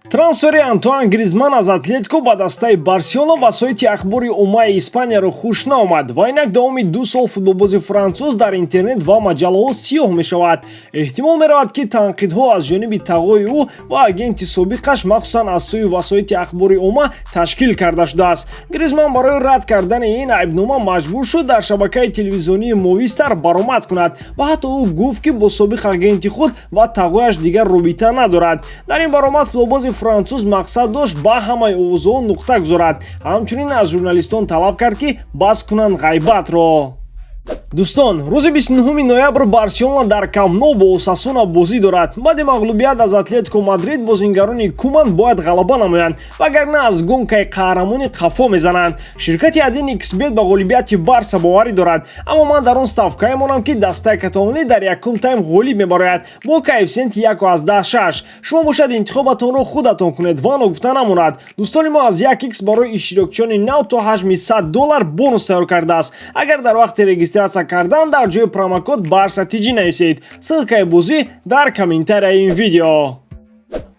Трансфери Антуан Гризман аз Атлетико ба дастаи Барселона васоити ахбори оммаи Испанияро хуш наомад ва инак давоми 2 сол футболбози француз дар интернет ва маҷаллаҳо сиёҳ мешавад. Эҳтимол меравад, ки танқидҳо аз ҷониби тағои ӯ ва агенти собиқаш, махсусан аз сӯи васоити ахбори омма ташкил карда шудааст. Гризман барои рад кардани ин айбнома маҷбур шуд дар шабакаи телевизионии Мовистар баромад кунад ва ҳатто ӯ гуфт, ки бо собиқ агенти худ ва тағояш дигар робита надорад. Дар ин баромад футболбози француз мақсад дошт ба ҳамаи овозҳо нуқта гузорад. Ҳамчунин аз журналистон талаб кард, ки бас кунанд ғайбатро. Дӯстон, рӯзи 29 ноябр Барселона дар Камп Ноу бо Осасуна бозӣ дорад. Баъди мағлубият аз Атлетико Мадрид бозингарони Куман бояд ғалаба намоянд, вагарна аз гонкаи қаҳрамонӣ қафо мезананд. Ширкати 1xBet ба ғолибияти Барса боварӣ дорад, аммо ман дар он ставкае монам, ки дастаи каталонӣ дар якум тайм ғолиб мебарояд бо коэффисиенти 1,6. Шумо бошад, интихобатонро худатон кунед ва ногуфта намонад, дӯстони мо аз 1x барои иштирокчиёни нав то ҳаҷми 100 доллар бонус тайёр кардааст, агар дар вақти регистрация кардан дар ҷои промокод Барса ТЖ нависед. Ссылкаи бозӣ дар комментарияи ин видео.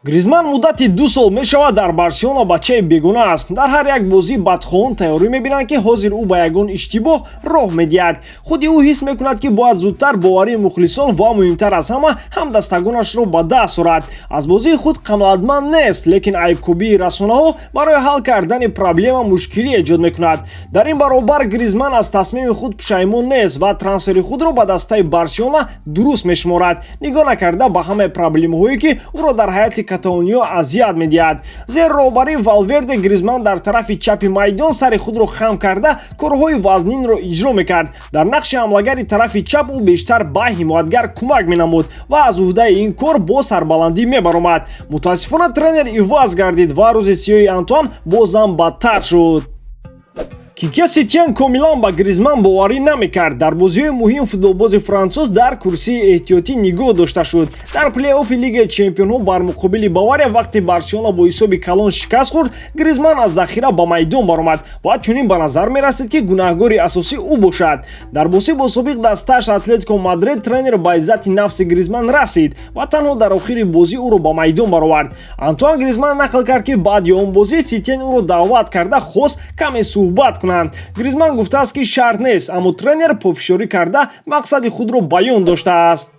Гризман муддати 2 сол мешавад дар Барселона бачаи бегуна аст. Дар ҳар як бозӣ бадхоҳон тайёрӣ мебинанд, ки ҳозир ӯ ба ягон иштибоҳ роҳ медиҳад. Худи ӯ ҳис мекунад, ки бояд зудтар боварии мухлисон ва, муҳимтар аз ҳама, ҳамдастагонашро ба даст орад. Аз бозии худ қаноатманд нест, лекин айбкӯбии расонаҳо барои ҳал кардани проблема мушкилӣ эҷод мекунад. Дар ин баробар Гризман аз тасмими худ пушаймон нест ва трансфери худро ба дастаи Барселона дуруст мешуморад, нигоҳ накарда ба ҳамаи проблемаҳое, ки ӯро дар ҳайати каталониё азият медиҳад. Зери роҳбарии Валверде Гризман дар тарафи чапи майдон сари худро хам карда, корҳои вазнинро иҷро мекард. Дар нақши ҳамлагари тарафи чап ӯ бештар ба ҳимоятгар кӯмак менамуд ва аз уҳдаи ин кор бо сарбаландӣ мебаромад. Мутаассифона, тренер иваз гардид ва рӯзи сиёҳи Антуан бозам бадтар шуд. Кике Сетиен комилан ба Гризман боварӣ намекард. Дар бозиҳои муҳим футболбози француз дар курсии эҳтиётӣ нигоҳ дошта шуд. Дар плей-оффи Лигаи чемпионҳо бар муқобили Бавария, вақте Барселона бо ҳисоби калон шикаст хӯрд, Гризман аз захира ба майдон баромад ва чунин ба назар мерасид, ки гунаҳгори асосӣ ӯ бошад. Дар бозӣ бо собиқ дастааш Атлетико Мадрид тренер ба иззати нафси Гризман расид ва танҳо дар охири бозӣ ӯро ба майдон баровард. Антуан Гризман нақл кард, ки баъди он бозӣ Сетиен ӯро даъват карда, хост каме суҳбат кунанд. Гризман гуфтааст, ки шарт нест, аммо тренер пофишорӣ карда, мақсади худро баён доштааст.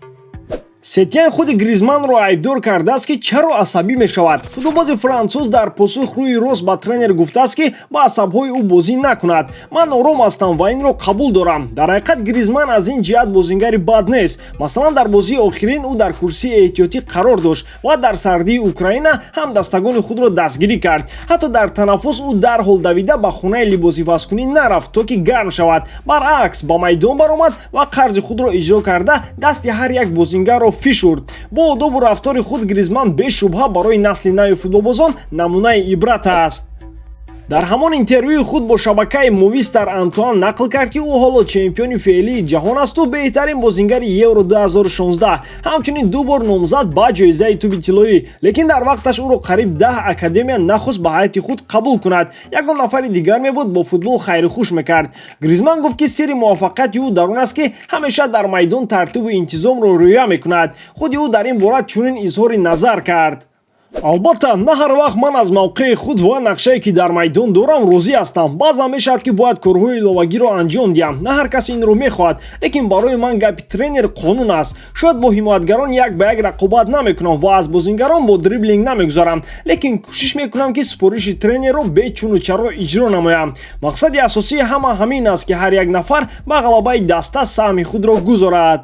Сетиен худи Гризманро айбдор кардааст, ки чаро асабӣ мешавад. Футболбози француз дар посух рӯи рост ба тренер гуфтааст, ки ба асабҳои ӯ бозӣ накунад. Ман ором ҳастам ва инро қабул дорам. Дар ҳақиқат, Гризман аз ин ҷиҳат бозингари бад нест. Масалан, дар бозии охирин ӯ дар курсии эҳтиётӣ қарор дошт ва дар сардии Украина ҳамдастагони худро дастгирӣ кард. Ҳатто дар танаффус ӯ дарҳол давида ба хонаи либосивазкунӣ нарафт, то ки гарм шавад. Баръакс, ба майдон баромад ва қарзи худро иҷро карда, дасти ҳар як бозингарро фишурд. Бо одобу рафтори худ Гризман бешубҳа барои насли нави футболбозон намунаи ибрат аст. Дар ҳамон интервюи худ бо шабакаи Мовистар Антуан нақл кард, ки ӯ ҳоло чемпиони феълии ҷаҳон асту беҳтарин бозингари Евро 2016, ҳамчунин ду бор номзад ба ҷоизаи тӯби тиллоӣ, лекин дар вақташ ӯро қариб 10 академия нахост ба ҳайати худ қабул кунад. Ягон нафари дигар мебуд, бо футбол хайру хуш мекард. Гризман гуфт, ки сирри муваффақияти ӯ дар он аст, ки ҳамеша дар майдон тартибу интизомро риоя мекунад. Худи ӯ дар ин бора чунин изҳори назар кард: Албатта, на ҳар вақт ман аз мавқеи худ ва нақшае, ки дар майдон дорам, розӣ ҳастам. Баъзан мешавад, ки бояд корҳои иловагиро анҷом диҳам. На ҳар кас инро мехоҳад, лекин барои ман гапи тренер қонун аст. Шояд бо ҳимоятгарон як ба як рақобат намекунам ва аз бозингарон бо дриблинг намегузарам, лекин кӯшиш мекунам, ки супориши тренерро бечуну чаро иҷро намоям. Мақсади асосии ҳама ҳамин аст, ки ҳар як нафар ба ғалабаи даста саҳми худро гузорад.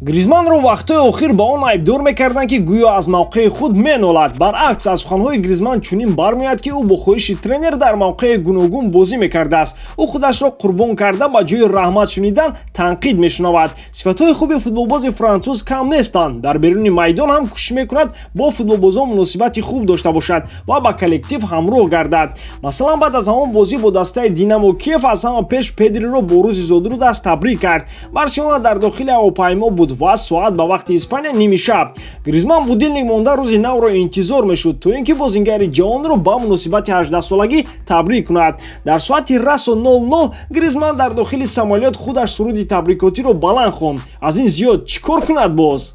Гризманро вақтҳои охир ба он айбдор мекарданд, ки гӯё аз мавқеи худ менолад. Баръакс, аз суханҳои Гризман чунин бармеояд, ки ӯ бо хоҳиши тренер дар мавқеи гуногун бозӣ мекардааст. Ӯ худашро қурбон карда, ба ҷои раҳмат шунидан танқид мешунавад. Сифатҳои хуби футболбози француз кам нестанд. Дар беруни майдон ҳам кӯшиш мекунад бо футболбозон муносибати хуб дошта бошад ва ба коллектив ҳамроҳ гардад. Масалан, баъд аз ҳамон бозӣ бо дастаи Динамо Киев аз ҳама пеш Педриро бо рӯзи зодрӯзаш табрик кард. Барселона дар дохили ҳавопаймо буд ва соат ба вақти Испания ними шаб. Гризман будильник монда, рӯзи навро интизор мешуд, то ин ки бозингари ҷавонро ба муносибати 18-солагӣ табрик кунад. Дар соати расо 00 Гризман дар дохили самолёт худаш суруди табрикотиро баланд хонд. Аз ин зиёд чӣ кор кунад боз?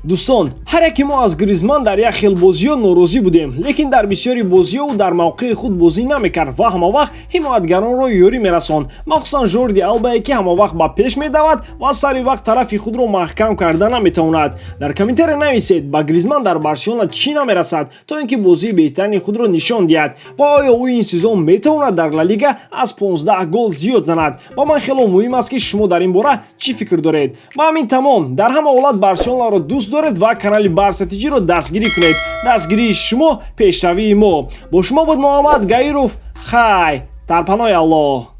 Дӯстон, ҳар яке мо аз Гризман дар як хел бозиҳо норозӣ будем, лекин дар бисёри бозиҳо ӯ дар мавқеи худ бозӣ намекард ва ҳамавақт ҳимоятгаронро ёрӣ мерасонд, махсусан Жорди Албае, ки ҳамавақт ба пеш медавад ва сари вақт тарафи худро маҳкам карда наметавонад. Дар комментария нависед, ба Гризман дар Барселона чӣ намерасад, то ин ки бозии беҳтарини худро нишон диҳад, ва оё ӯ ин сезон метавонад дар Ла Лига аз 15 гол зиёд занад? Ба ман хело муҳим аст, ки шумо дар ин бора чӣ фикр доред. Ба ҳамин тамом. Дар ҳама ҳолат Барселонаро дӯст доред ва канали Барса ТЖ-ро дастгирӣ кунед. Дастгирии шумо пешравии мо. Бо шумо буд Муҳаммад Гаиров. Хай, дар паноҳи Аллоҳ.